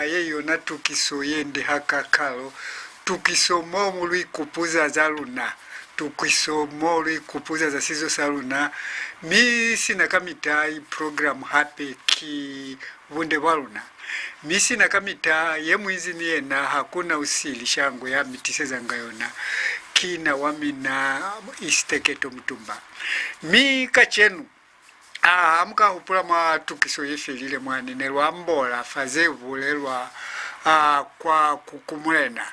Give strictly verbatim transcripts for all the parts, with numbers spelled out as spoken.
ye yona tukiso ye nde hakakalo. Tukiso mo mu lu ikupuza za luna. Tukiso mo lu ikupuza za sizo sa luna. Mi sina kamita i program hape ki bunde bwa luna. Mi sina kamita ye muizi ni yena ha ku na usili shangwe ya mi tisezanga yona. Ki na wa mina Isiteketo Mutumba. Mi kacenu, a, ha mu ka hupula mwa tukiso ye felile mwani, ne lu ambola fa ze bulelwa, a, kwa ku, ku mulena.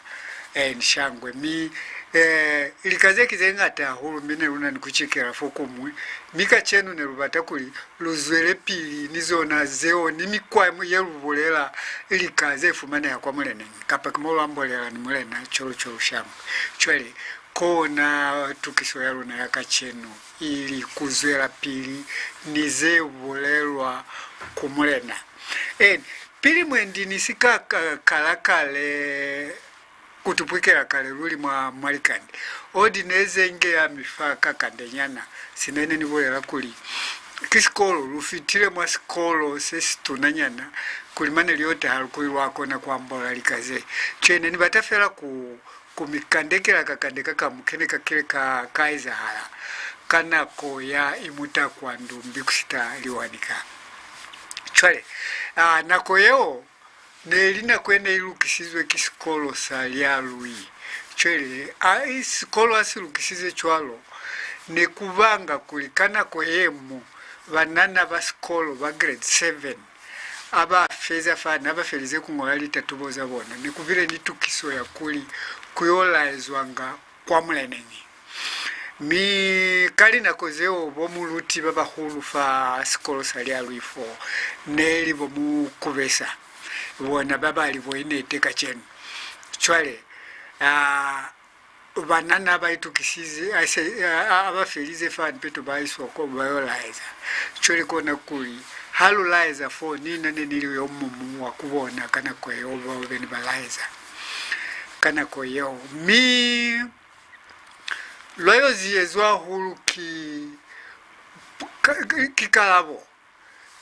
Eh, ni shangwe. Mi, eh, lika ze ki ze ñata hahulu, mi ne lu na ni ku cikela fo ku muñwi. Mi kacenu ne lu bata kuli lu zwelepili ni zona zeo, ni mikwa ye lu bulela lika ze fumaneha kwa muleneñi, kapa ki mo lu ambolela ni mulena, cwalo cwalo shangwe. Cwale, kona tukiso ya luna ya kacenu, ili ku zwelapili ni ze bulelwa ku mulena. Eni, pili mwendi ni si ka, ka, kala kale ku tupwikela kale luli mwa, mwa likande. Odi ne ze nge ya mi fa kakandenyana, sina ne ni bulela kuli, ki sikolo, lu fitile mwa sikolo se situnanyana, kuli mane li yo taha lukuli lwa kona ku ambola lika ze. Cwale ne ni bata fela ku, ku mi kandekela kakande ka kañwi ke ne ka kile ka, ka ezahala ka nako ya Imuta kwa Ndumbi ku sita Liwanika. Cwale, a, nako yeo, ne li nako ye ne i lukisizwe ki sikolo sa Lialui. Cwale, a, i, sikolo ha si lukisize cwalo, ne ku banga kuli ka nako ye ñwi banana ba sikolo ba grade seven ha ba feza fani, ha ba felize ku ñola litatubo za bona, ne ku bile ni tukiso ya kuli ku yo laezwanga kwa muleneñi. Mi ka linako zeo, bo muluti ba bahulu fa sikolo sa Lialui fo ne li bo Mukubesa, bona ba ba li bo Inete kacenu. Cwale, a, banana ba itukisize, a se, a, a, a ba felize fani peto ba iswa ko ba yo laeza. Cwale kona kuli, ha lu laeza fo, ni na ne ni li yo mumu wa ku bona ka nako yeo, bao be ne ba laeza ka nako yeo. Mi lwa yo ziyezwa hahulu ki, ka, ki, ki kalabo.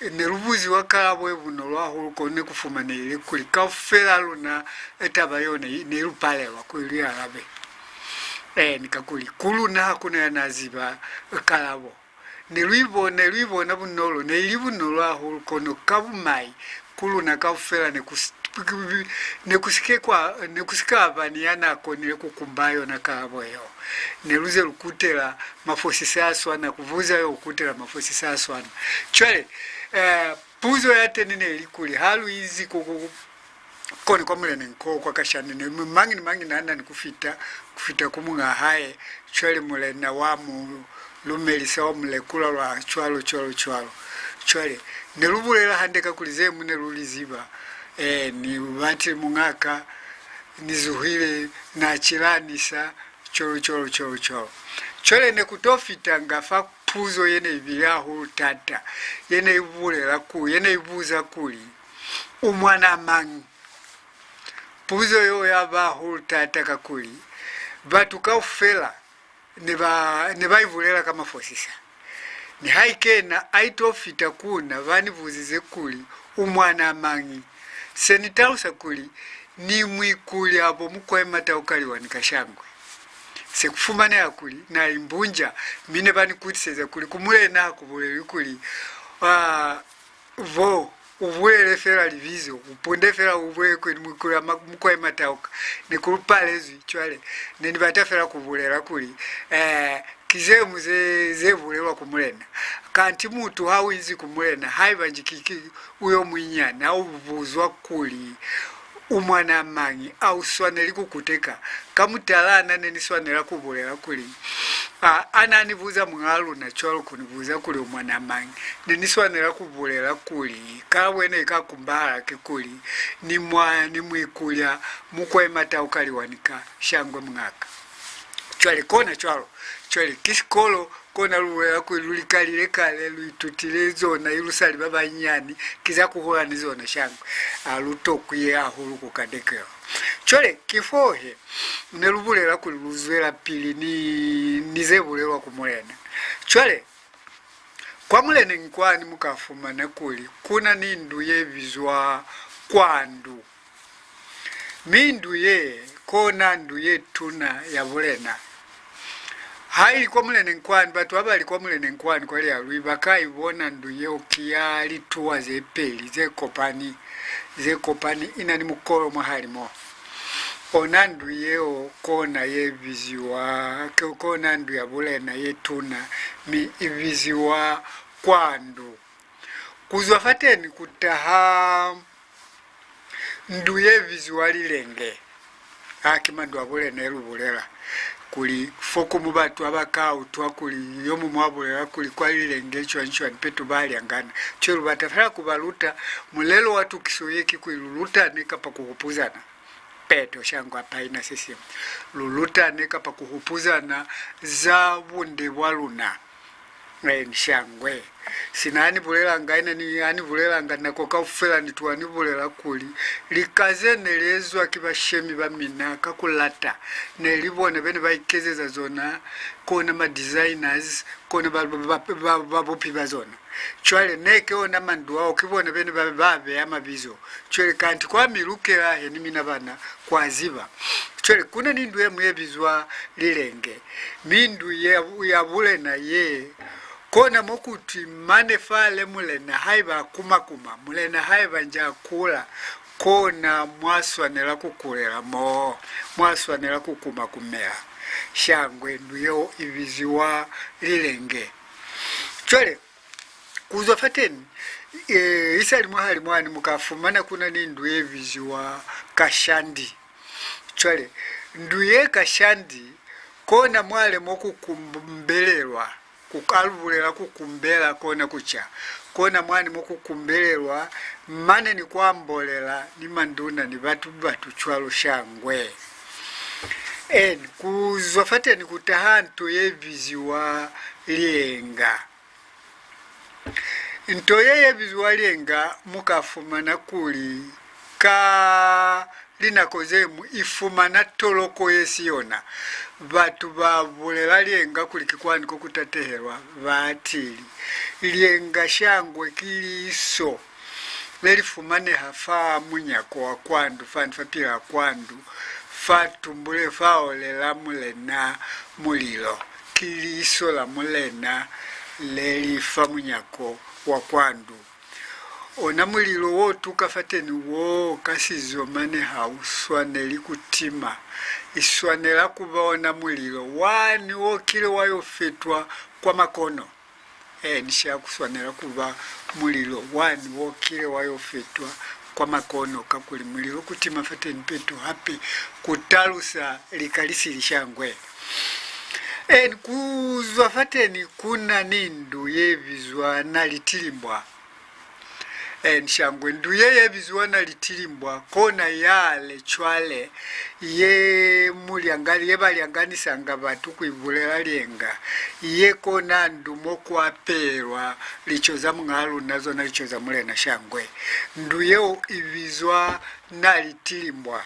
Ne lu buziwa kalabo ye bunolo hahulu, kono ne ku fumanehile kuli kaufela luna, e, taba yeo ne, ne lu palelwa kuli lu i alabe. Eni, kakuli ku luna ha ku na ya n'a ziba kalabo. Ne lu i bo-, ne lu i bona bunolo, ne i li bunolo hahulu, kono ka bumai, ku luna kaufela ne ku s-, ne ku si ke kwa, ne ku si ka ba ni ya n'a konile ku kumba yona kalabo yeo. Ne lu ze lu kutela mafosisa a swana, ku buza yo u kutela mafosisa a swana. Cwale, eh, puzo ya teñi ne li kuli, ha lu inzi ku, ku, ku, koni kwa muleneñi ko kwa kashani, ne mu-, mañi ni mañi n'a na ni ku fita, ku fita ku muñ'a hae. Cwale mulena wa mu lumelisa, wa mu lekula lwa cwalo, cwalo, cwalo. Cwale, ne lu bulela hande kakuli ze ñwi ne lu li ziba. Eh, ni batile muñ'a ka, ni zuhile, na cilanisa, cwalo, cwalo, cwalo, cwalo. Cwale ne ku to fitanga fa puzo ye ne i bile hahulu taata, ye ne i bulela ku, ye ne i buza kuli, "U mwan'a mañi?" Puzo yeo ya ba hahulu taata kakuli batu kaufela ne ba, ne ba i bulela ka mafosisa. Nihaike na a ito fita ku na, ba ni buzize kuli, "U mwan'a mañi?" Se ni talusa kuli, "Ni muikulya bo Mukwae Matauka Liwanika shangwe." Se ku fumaneha kuli na imbunja, mi ne ba ni kutiseza kuli ku mulena ha ku bulelwi kuli, a, bo, u bulele fela libizo, u punde fela, u bulele kuli ni muikulya Ma-, Mukwae Matauka. Ne ku lu palezwi, cwale, ne ni bata fela ku bulela kuli, eh, ki ze ñwi ze, ze bulelwa ku mulena. Kanti mutu ha u inzi ku mulena, haiba nji ki, ki u yo munyinyani, ha u buzwa kuli, "U mwan'a mañi?" Ha u swaneli ku kuteka. Ka mutala na ne ni swanela ku bulela kuli, a, a na ni buza muñ'a luna cwalo ku ni buza kuli, "U mwan'a mañi?" Ne ni swanela ku bulela kuli, kalabo ye ne i ka kumbahala ki kuli, "Ni mwa, ni muikulya Mukwae Matauka Liwanika shangwe muñ'a ka." Cwale kona cwalo. Cwale ki sikolo, kona lu bulela kuli lu li kalile kale, lu itutile zona, i lu sa li ba banyinyani, ki za ku hula ni zona shangwe. Ha lu tokwi hahulu ku kandekela. Cwale, ki fo he, ne lu bulela kuli lu zwelapili ni, ni ze bulelwa ku mulena. Cwale, kwa muleneñi kwani mu ka fumana kuli ku na ni ndu ye bizwa Kwandu. Mi ndu ye, kona ndu ye tuna ya bulena. Ha ili kwa muleneñi kwani, batu ba ba li kwa muleneñi kwani kwa Lialui ba ka i bona ndu yeo ki ya lituwa ze peli ze kopani, ze kopani, i na ni mukolo mwahali mo. Ona ndu yeo kona ye biziwa, ke, kona ndu ya bulena ye tuna, mi i biziwa Kwandu. Ku zwa fateni ku taha ndu ye biziwa Lilenge. A ki mandu a bulena e lu bulela, kuli fokuñwi batu ha ba ka utwa kuli yo muñwi a bulela kuli kwa Lilenge cwani cwani, peto ba lyangana. Cwale lu bata fela ku ba luta. Mulelo wa tukiso ye ki kuli lu lutane kapa ku hupuzana. Peto, shangwe, apa i na se siñwi. Lu lutane kapa ku hupuzana za bunde bwa luna. Eni, shangwe. Sina ha ni bulelanga, ina ni, ha ni bulelanga nako kaufela, ni tuha ni bulela kuli, lika ze ne li ezwa ki bashemi ba mina ka ku lata, ne li bona be ne ba ikezeza zona, kona ma designers, kona ba, ba, ba, ba, babupi ba zona. Cwale, neke ona mandu ao, ki bona be ne ba, ba beya mabizo. Cwale, kanti kwa mi lukela he ni mina bana, kwa ziba. Cwale, ku na ni ndu ye ñwi ye bizwa Lilenge. Mi ndu ye ya bulena ye, kona mo ku twi mane fale mulena haiba a kuma-kuma, mulena haiba nja kula, kona mwa swanela ku kulela mo, mwa swanela ku kuma-kumela. Shangwe, ndu yeo i biziwa Lilenge. Cwale, ku zwa fateni, eh, isali mwahali mwani mu ka fumana ku na ni ndu ye biziwa Kashandi. Cwale, ndu ye Kashandi, kona mwale mo ku kumbelelwa, ku ka lu bulela ku kumbela, kona ku ca. Kona mwani mo ku kumbelelwa, mane ni ku ambolela ni manduna ni batu, batu cwalo, shangwe. Eni, ku zwa fateni ku taha nto ye biziwa Lienga. Nto ye ye bizwa Lienga, mu ka fumana kuli ka linako ze ñwi i fumana toloko ye si yona. Batu ba bulela Lienga kuli ki kwani ko ku tatehelwa, batili. Lienga shangwe ki liso le li fumaneha fa munyako wa Kwandu, fani fapilaa Kwandu, fa tumbule, fa olela Mulena Mulilo. Ki liso la Mulena le li fa munyako wa Kwandu. Ona mulilo wo tuka fateni wo ka sizo mane ha u swaneli ku tima. I swanela ku ba ona mulilo wani wo kile wa yo fetwa kwa makono. Ee, ni sha ku swanela ku ba mulilo wani wo kile wa yo fetwa kwa makono, kakuli mulilo ku tima fateni petu hape ku talusa lika li sili shangwe. Ee, ku zwa fateni ku na ni ndu ye bizwa Nalitilimbwa. Ee, ni shangwe, ndu ye ye bizwa Nalitilimbwa, kona yale cwale ye mu lyangani, ye ba lyanganisanga batu ku ibulela Lienga, ye kona ndu mo ku apelwa lico za muñaa luna, zona lico za Mulena shangwe. Ndu yeo i bizwa Nalitilimbwa.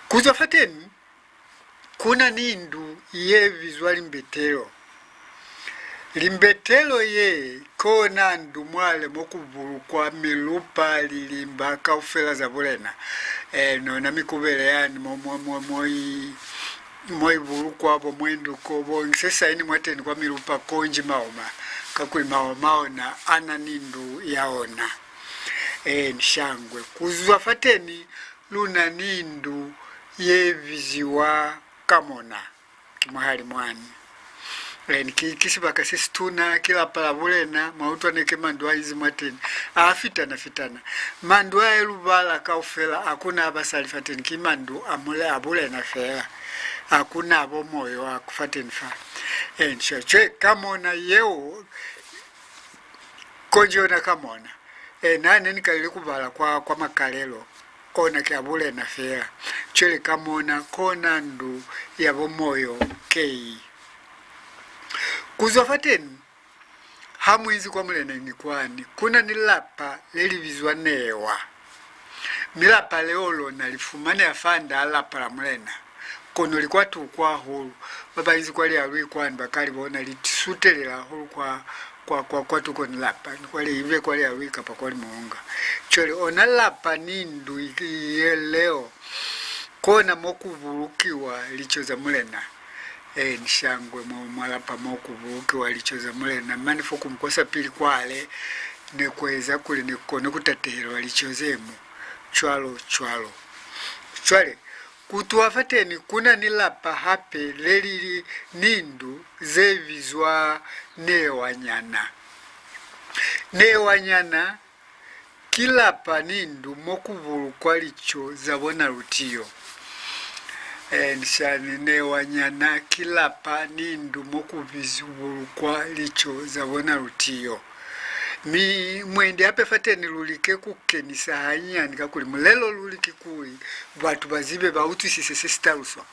Ku zwa fateni, ku na ni ndu ye bizwa Limbetelo. Limbetelo ye kona ndu mwale mo ku bulukwa milupa, lilimba kaufela za bulena. Eh, nona mikubele yani mo, mo, mo, mo i, mo i bulukwa, bo mwenduko, bo ngi se saini mwateni kwa milupa konji maoma, kakuli maoma ona a na ni ndu ya ona. Eh, ni shangwe. Ku zwa fateni, lu na ni ndu ye biziwa Kamona. Ki mwahali mwani. Eni, ki, ki sibaka se situna, ki lapa la bulena, mwa utwa neke mandu a inzi mwateni. A fitana fitana. Mandu a ye lu bala kaufela, ha ku na basali fateni, ki mandu a mule, a bulena fela. Ha ku na bo Moyo a ku fateni fa. Eni, cwale, cwale, Kamona yeo, konji yona Kamona. Ee, na ne ni kalile ku bala kwa, kwa makalelo, ona ki a bulena fela. Cwale Kamona kona ndu ya bo Moyo K. Ku zwa fateni, ha mu inzi kwa muleneñi kwani, ku na ni lapa le li bizwa Newa. Mi lapa leo lona li fumaneha fanda a lapa la mulena. Kono li kwatuko hahulu. Ba ba inzi kwa Lialui kwani ba ka li bona li sutelela hahulu kwa, kwa, kwa, kwatuko ni lapa, ni kwale ibe kwale alui kapa kwali muunga. Cwale ona lapa ni ndu i-, i-, ye leo, kona mo ku bulukiwa lico za Mulena. Eeni, shangwe, mo, mwa lapa mo ku bulukiwa lico za Mulena. Mane fo ku mu kosa pili kwale, ne ku eza kuli ne ku kone ku tatehelwa lico ze mu, cwalo, cwalo. Cwale, ku tuha fateni ku na ni lapa hape le li ni ndu ze bizwa Newanyana. Newanyana ki lapa ni ndu mo ku bulukwa lico za bona Lutiyo. Eeni, shangwe, Newanyana ki lapa ni ndu mo ku bizi-, bulukwa lico za bona Lutiyo. Mi mwendi hape fateni lu like ku kenisa hanyinyani, kakuli mulelo luli kikuli batu ba zibe, ba utwisise se si taluswa.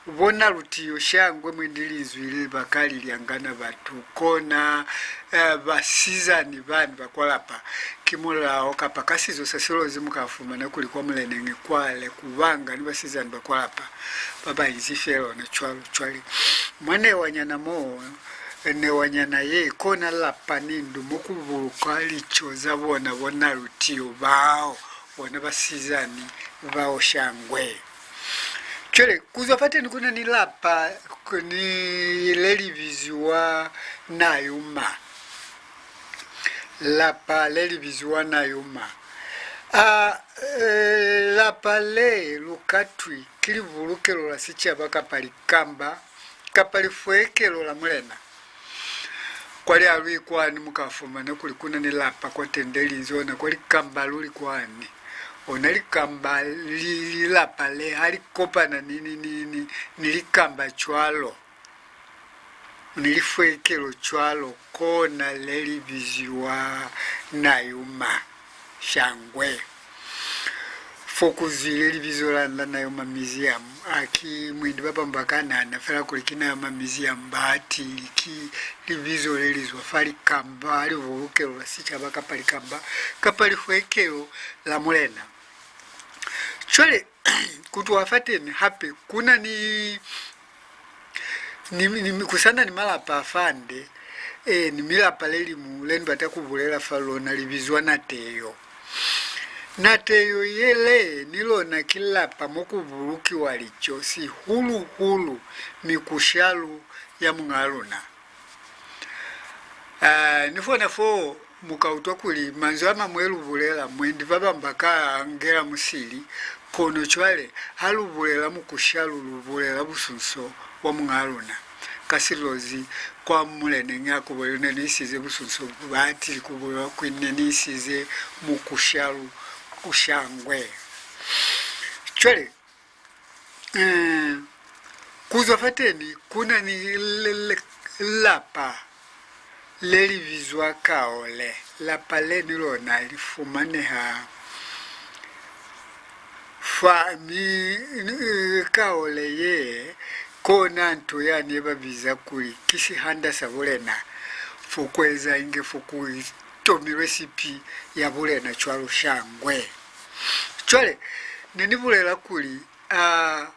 Bona Lutiyo, shangwe, mwendi linzwi le ba ka li lyangana batu, kona, eh, basizani bani ba kwa lapa. Ki mulao kapa ka sizo sa Silozi mu ka fumana kuli kwa muleneñi kwale ku banga ni basizani ba kwa lapa ba ba inzi feela ona cwalo. Cwale, mwa Newanyana mo, Newanyana ye kona lapa ni ndu mo ku bulukwa lico za bona bona Lutiyo bao, bona basizani bao, shangwe. Cwale, ku zwa fateni ku na ni lapa, ku ni le li biziwa Nayuma. Lapa le li biziwa Nayuma. A, eh, lapa le lu ka twi ki libulukelo la sicaba kapa likamba, kapa lifwekelo la mulena. Kwale alui kwani mu ka fumana kuli ku na ni lapa kwa tende linzi ona kwa likamba luli kwani. Ona likamba li, lilapa le ha li kopana ni, ni, ni, ni, ni likamba cwalo, ni lifwekelo cwalo, kona le li biziwa Nayuma, shangwe. Fo ku zwile libizo la, la Nayuma Museum, a ki mwendi ba bañwi ba ka nahana fela kuli ki Nayuma Museum, batili ki libizo le li zwa fa likamba, libulukelo la sicaba kapa likamba, kapa lifwekelo la mulena. Cwale, ku tuha fateni hape, ku na ni, ni, ni, ku sa na ni malapa a fande, eh, ni milapa le limu le ni bata ku bulela fa lona li bizwa Nateyo. Nateyo ye le ni lona ki lapa mo ku bulukiwa lico, sihulu-hulu mikushalu ya Muñaa luna. Ah, ni fona fo mu ka utwa kuli manzwi a mañwi lu bulela, mwendi ba bañwi ba ka ngela musili, kono cwale ha lu bulela mukushalu, lu bulela busunso bwa Muñaa luna. Ka Silozi, kwa muleneñi, a ku bule, ne ni isize busunso, batili ku bulelwa kuli ne ni isize mukushalu, ku shangwe. Cwale, Eh, ku zwa fateni, ku na ni le, le, lapa le li bizwa Kaole. Lapa le ni lona li fumaneha fa, mi, eh, Kaole ye, kona nto yani ye ba biza kuli ki sihanda sa bulena, fo ku eza inge fo ku tomilwe sipi ya bulena cwalo, shangwe. Cwale, ne ni bulela kuli, a,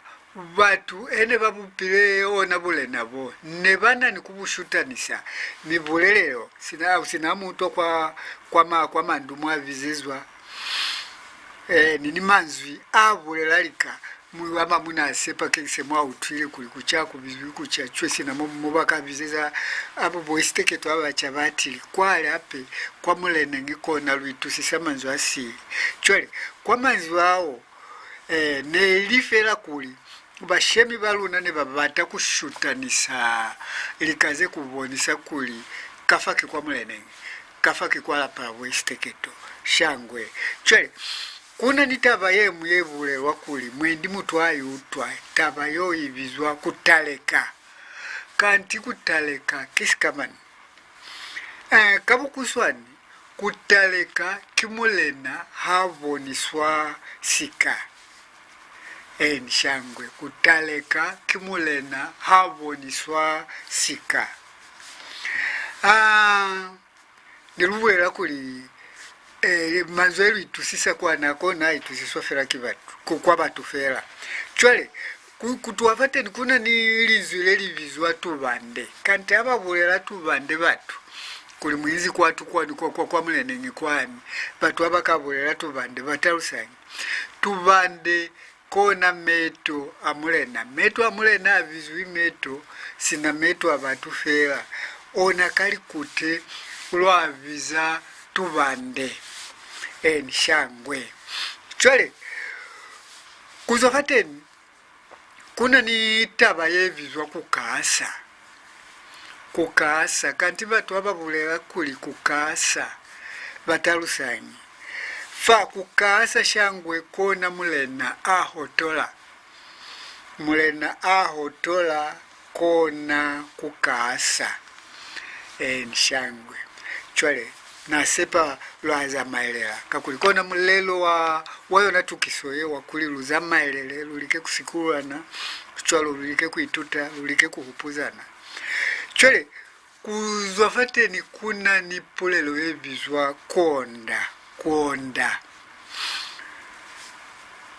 batu e ne ba bupile ona bulena bo, ne ba na ni ku bu shutanisa. Mibulelelo, sina, sina mu utwa kwa, kwa ma, kwa mandu mwa bizezwa, eh, ni, ni manzwi a bulela lika, mu, ba bañwi na sepa ki se mwa utwile kuli ku ca ku bizwi ku ca cwe, sina mo, mo ba ka bizeza abo bo isiteketo ba ba ca, batili, kwale hape kwa muleneñi kona lu itusisa manzwi a sili. Cwale, kwa manzwi ao, eh, ne li fela kuli bashemi ba luna ne ba bata ku shutanisa lika ze ku bonisa kuli kafa ki kwa muleneñi, kafa ki kwa lapa la bo isiteketo, shangwe. Cwale, ku na ni taba ye ñwi ye bulelwa kuli mwendi mutu a i utwa, taba yo i bizwa ku taleka. Kanti ku taleka ki sikamañi? Eh, ka bukuswani, ku taleka ki mulena ha boniswa sika. Eeni, shangwe, ku taleka ki mulena ha boniswa sika. Ah, ne lu bulela kuli, eh, manzwi a lu itusisa kwa na, kona a itusiswa fela ki batu, ku, kwa batu fela. Cwale, ku, ku tuha fateni ku na ni linzwi le li bizwa tubande. Kanti ha ba bulela tubande batu, kuli mu inzi kwa tukwani kwa, kwa, kwa muleneñi kwani, batu ba ba ka bulela tubande ba talusañi? Tubande kona meto a mulena. Meto a mulena a bizwi meto sina meto a batu fela. Ona ka likute lwa biza tubande. Eni, shangwe. Cwale, ku zwa fateni, ku na ni taba ye bizwa ku kasa. Ku kasa, kanti batu ha ba bulela kuli ku kasa, ba talusañi? Fa ku kasa shangwe kona mulena a hotola. Mulena a hotola kona ku kasa. Eni, shangwe. Cwale, na sepa lwa zamaelela, kakuli kona mulelo wa, wa yona tukiso ye wa kuli lu zamaelele, lu like ku sikululana, cwalo lu like ku ituta, lu like ku hupuzana. Cwale, ku zwa fateni ku na ni pulelo ye bizwa konda, konda.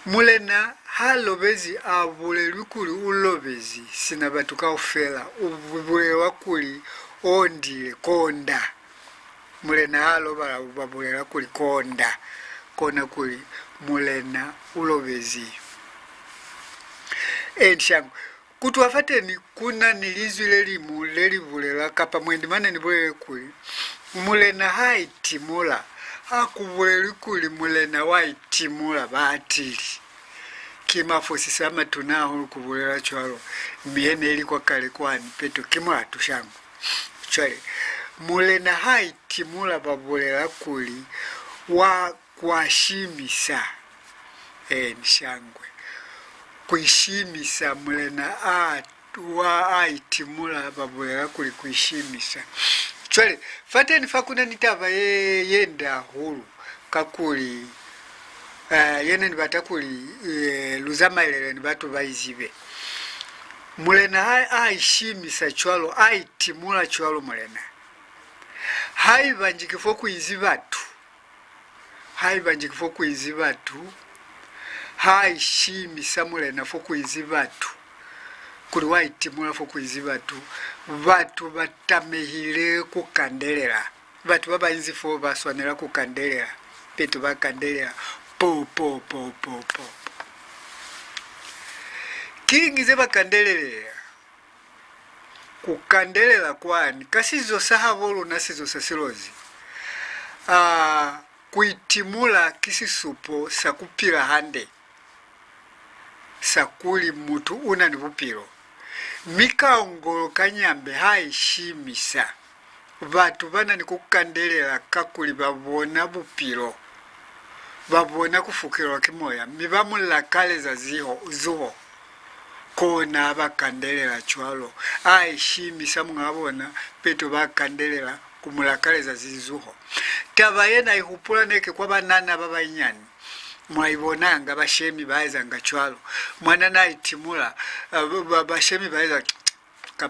Mulena ha lobezi a bulelwi kuli u lobezi sina batu kaufela, u bulelwa kuli ondile, konda. Mulena ha lobala ba bulela kuli konda, kona kuli mulena u lobezi. Eni, shangwe. Ku tuha fateni, ku na ni linzwi le liñwi le li bulela, kapa mwendi mane ni bulele kuli, mulena ha itimula. Ha ku bulelwi kuli mulena wa itimula, batili. Ki mafosisa a matuna hahulu ku bulela cwalo, mi ye ne li kwa kale kwani, peto ki mulatu shangwe. Cwale, mulena ha itimula, ba bulela kuli wa kwa shimisa. Eni, shangwe. Ku ishimisa, mulena a, wa, a itimula, ba bulela kuli ku ishimisa. Cwale, fateni fa ku na ni taba ye, ye nde hahulu, kakuli, eh, ye ne ni bata kuli, eh, lu zamaelele ni batu ba i zibe. Mulena ha a ishimisa cwalo, a itimula cwalo mulena. Haiba nji ki fo ku inzi batu, Haiba nji ki fo ku inzi batu, ha ishimisa mulena fo ku inzi batu, kuli wa itimula fo ku inzi batu, batu ba tamehile ku kandelela. Batu ba ba inzi fo ba swanela ku kandelela, peto ba kandelela, po, po, po, po, po, po. Kiñi ze ba kandelelela? Ku kandelela kwani, ka sizo sa habo luna, sizo sa Silozi, a, ku itimula ki sisupo sa ku pila hande, sa kuli mutu u na ni bupilo. Mi kaongolo ka Nyambe ha i shimisa, batu ba na ni ku kandelela kakuli ba bona bupilo, ba bona ku fukelwa ki moya, mi ba mu lakaleza ziho, zuho. Kona ba kandelela cwalo. A i shimisa muñaa bona, peto ba kandelela ku mu lakaleza zizuho. Taba ye na i hupula neke kwa banana ba banyinyani. Mwa i bonanga bashemi ba ezanga cwalo. Mwanana a itimula, a, ba, ba, bashemi ba eza ka,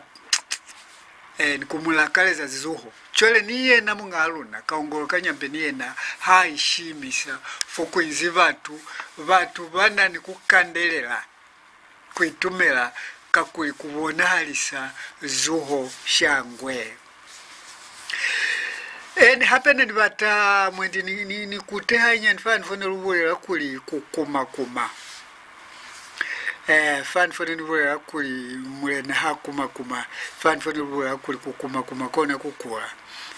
eh, ni ku mu lakaleza zizuho. Cwale ni yena muñaa luna, kaongolo ka Nyambe ni yena ha i shimisa fo ku inzi batu, batu ba na ni ku kandelela, ku itumela, kakuli ku bonahalisa zuho shangwe. Eni, hape ne ni bata mwendi ni, ni, ni kute hanyani fani fo ne lu bulela kuli ku kuma-kuma. Eh, fani fo ne ni bulela kuli mulena ha kuma-kuma, fani fo ne lu bulela kuli ku kuma-kuma kona ku kula.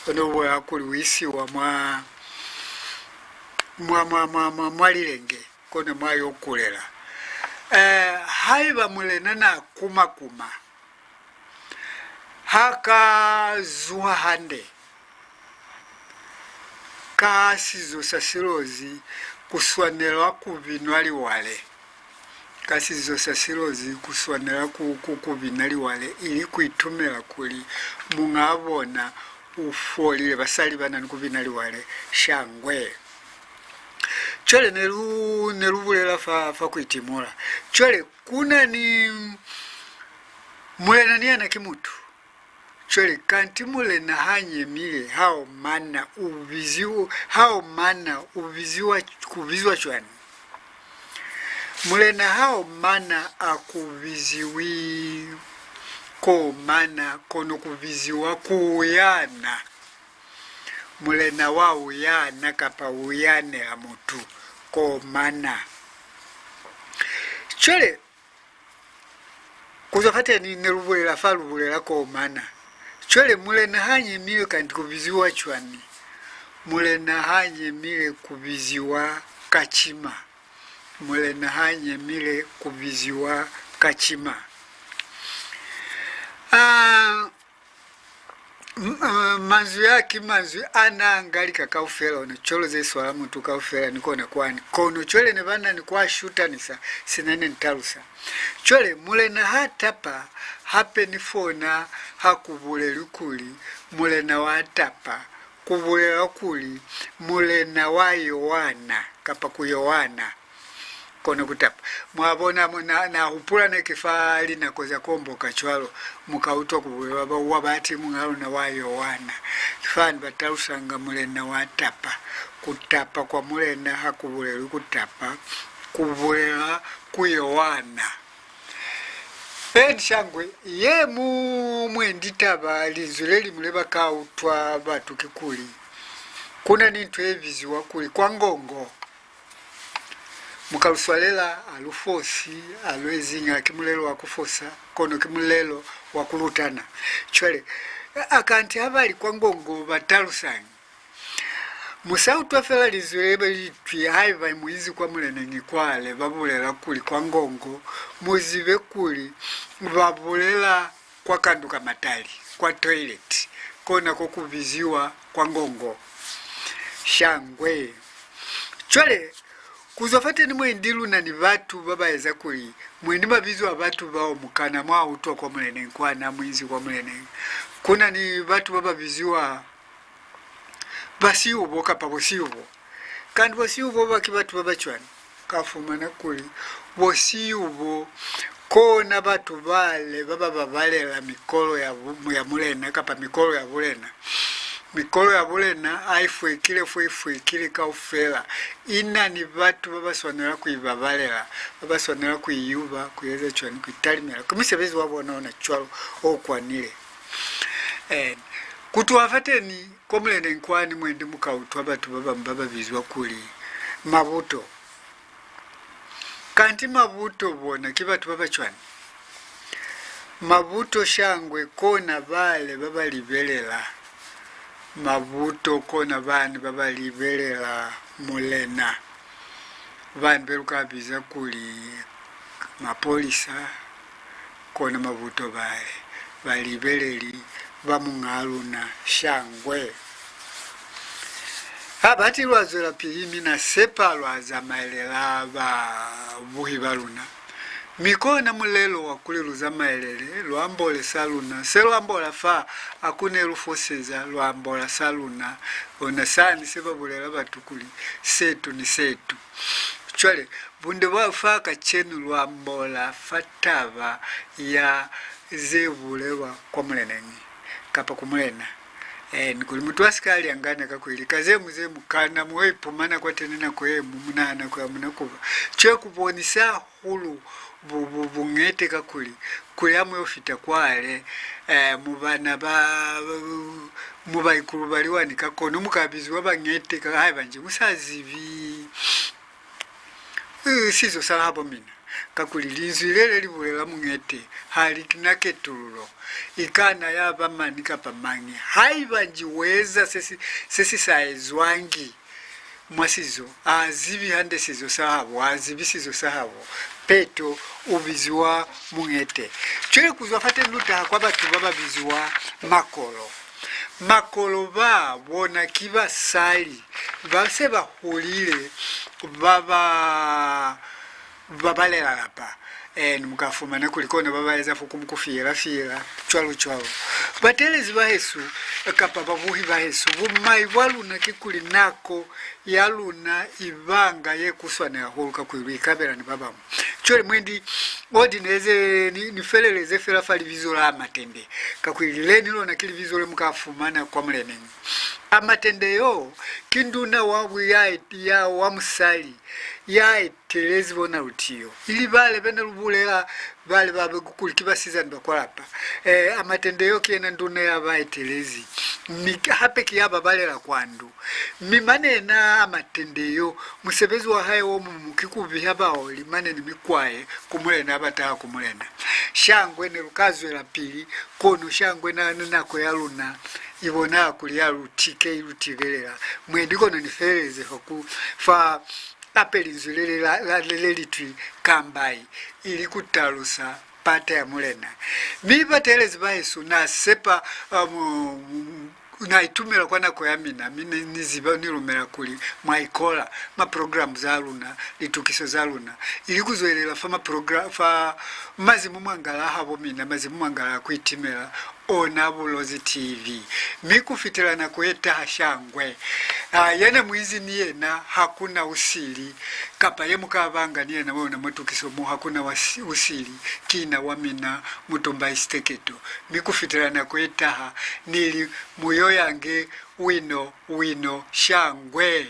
Fo ne lu bulela kuli u isiwa mwa, mwa, mwa, mwa, mwa, mwa lilenge, kona mwa yo kulela. Eh, haiba mulena na kuma-kuma, ha ka zuha hande, ka sizo sa Silozi ku swanela ku binwa liwale. Ka sizo sa Silozi ku swanela ku, ku, ku bina liwale, ili ku itumela kuli muñaa bona u folile. Basali ba na ni ku bina liwale shangwe. Cwale ne lu, ne lu bulela fa, fa ku itimula. Cwale ku na ni mulena ni yena ki mutu. Cwale, kanti mulena ha nyemile, ha omana, u bizi-, u, ha omana, u biziwa, ku bizwa cwani? Mulena ha omana, a ku biziwi ku omana, kono ku biziwa ku yana. Mulena wa uyana kapa uyanela mutu, komana. Cwale, ku zwa fateni ne lu bulela fa, lu bulela komana. Cwale, mulena ha nyemile, kanti ku biziwa cwani? Mulena ha nyemile, ku biziwa kacima. Mulena ha nyemile, ku biziwa kacima. Ah, M-, eh, manzwi a ki manzwi a n'a nga lika kaufela, ona cwalo ze swala mutu kaufela, ni kona kwani. Kono cwale ne ba na ni ku a shutanisa, sina ne ni talusa. Cwale, mulena ha tapa, hape ni fona ha ku bulelwi kuli, mulena wa tapa, ku bulela kuli, mulena wa yowana, kapa ku yowana. Kono ku tapa. Mwa bona, mu-, na, na hupula ne ki fa linako za ku omboka cwalo, mu ka utwa ku bulelwa ba, wa bati muñ'a luna wa yowana. Ki fani ba talusanga mulena wa tapa. Ku tapa kwa mulena ha ku bulelwi ku tapa, ku bulela ku yowana. Eni shangwe, ye mu mwendi taba, linzwi le liñwi le ba ka utwa batu ki kuli, ku na ni nto ye biziwa kuli kwa ngongo. Mu ka lu swalela, ha lu fosi, ha lu eziñi, ha ki mulelo wa ku fosa, kono ki mulelo wa ku lutana. Cwale, a kanti ha ba li kwa ngongo ba talusañi? Mu sa utwa fela linzwi le be li twi, haiba mu inzi kwa muleneñi kwale, ba bulela kuli kwa ngongo, mu zibe kuli ba bulela kwa kandu ka matali, kwa toilet, kona ko ku biziwa kwa ngongo. Shangwe. Cwale, ku zwa fateni mwendi lu na ni batu ba ba eza kuli, mwendi mabizo a batu bao mu kana mwa utwa kwa muleneñi, kwa na mu inzi kwa muleneñi. Ku na ni batu ba ba biziwa Basiubo kapa bosiubo. Kanti bosiubo ba ki batu ba ba cwani? Ka fumana kuli bosiubo kona batu bale ba ba babalela mikolo ya bu-, ya mulena kapa mikolo ya bulena. Mikolo ya bulena ha i fwekile fo i fwekile kaufela, i na ni batu ba ba swanela ku i babalela, ba ba swanela ku i yuba, ku eza cwani, ku i talimela. Ki musebezi wa bona ona cwalo o kwanile. Eh, ku tuha fateni, kwa muleneñi kwani mwendi mu ka utwa batu ba bañwi ba ba bizwa kuli mabuto. Kanti mabuto bona ki batu ba ba cwani? Mabuto shangwe kona bale ba ba libelela. Mabuto kona bani ba ba libelela mulena. Bani be lu ka biza kuli mapolisa, kona mabuto bale, balibeleli ba muñaa luna shangwe. Ha bati lwa zwelapili, mi na sepa lwa zamaelela babuhi ba luna. Mi kona mulelo wa kuli lu zamaelele, lu ambole sa luna. Se lu ambola fa, ha ku ne lu foseza, lu ambola sa luna. Ona sani se ba bulela batu kuli, setu ni setu. Cwale, bunde bwa fa kacenu lu ambola fa taba ya ze bulelwa kwa muleneñi, kapa ku mulena. Eh, ni kuli mutu a si ka lyangana, kakuli lika ze ñwi ze mu kana, mu yo ipumana kwateni nako ye ñwi mu nahana kuli ha mu na ku ba. Cwale ku bonisa hahulu bu, bu, buñete, kakuli, kuli ha mu yo fita kwale, eh, mu bana ba, mu baikulubaliwa ni ka kono mu ka biziwa bañete, ka, haiba nji mu sa zibi, eh, sizo sa habo mina. Kakuli linzwi le, le li bulela muñete, ha li na ketululo. I kana ya ba mani kapa mañi. Haiba nji u eza se si, se si sa ezwangi mwa sizo, ha zibi hande sizo sa habo, ha zibi sizo sa habo, peto u biziwa muñete. Cwale ku zwa fateni lu taha kwa batu ba ba biziwa makolo. Makolo ba, bona ki basali ba se ba hulile, ba ba, ba balela lapa. Eh, ni mu ka fumana kuli kona ba ba eza fo ku mu ku fiyela-fiyela, cwalo-cwalo. Bateelezi bahesu, kapa babuhi bahesu, bumai bwa luna ki kuli nako ya luna i banga ye kuswani hahulu, kakuli lu ikabela ni ba bañwi. Cwale mwendi, o di neze, ni, ni feleleze fela fa libizo la Matende, kakuli le ni lona ki libizo le mu ka fumana kwa muleneñi. Amatende yo ki nduna wa, ya, ya, wa musali ya etelezi bona lutiyo. Ili bale bene lu bulela, bale ba be kuli ki basizani ba kwa lapa. Eh, Amatende yo ki yena nduna ya ba etelezi. Mi hape ki ya ba balela kwa ndu. Mi mane yena Amatende yo, musebezi wa hae wo mumu ki ku biha baoli mane ni mikwae ku mulena a bataha ku mulena. Shangwe ne lu ka zwelapili, kono shangwe na, na nako ya luna i bonaha kuli ya lu tike, i lu tibelela. Mwendi kono ni feleleze fa ku, fa ape linzwi le, le, la, la, le, le li twi kambai, ili ku talusa pata ya mulena. Mi bateelezi bahesu, na sepa, uh, mu, mu, na itumela kwa nako ya mina, mi ni, ni ziba, ni lumela kuli mwa ikola ma programs a luna, litukiso za luna, ili ku zwelela fa ma progra-, fa mazimu mwangala a habo mina, mazimu mwangala a ku itimela, ona Bulozi T V. Mi ku fitela nako ye taha shangwe, a, ya ne mu izi ni yena, ha ku na usili, kapa ye mu ka banga ni yena mwa ona mwa tukiso mo, ha ku na wa si-, usili, ki na wa mina, Mutumba Isiteketo. Mi ku fitela nako ye taha, ni li, mu yo yange wino, wino, shangwe.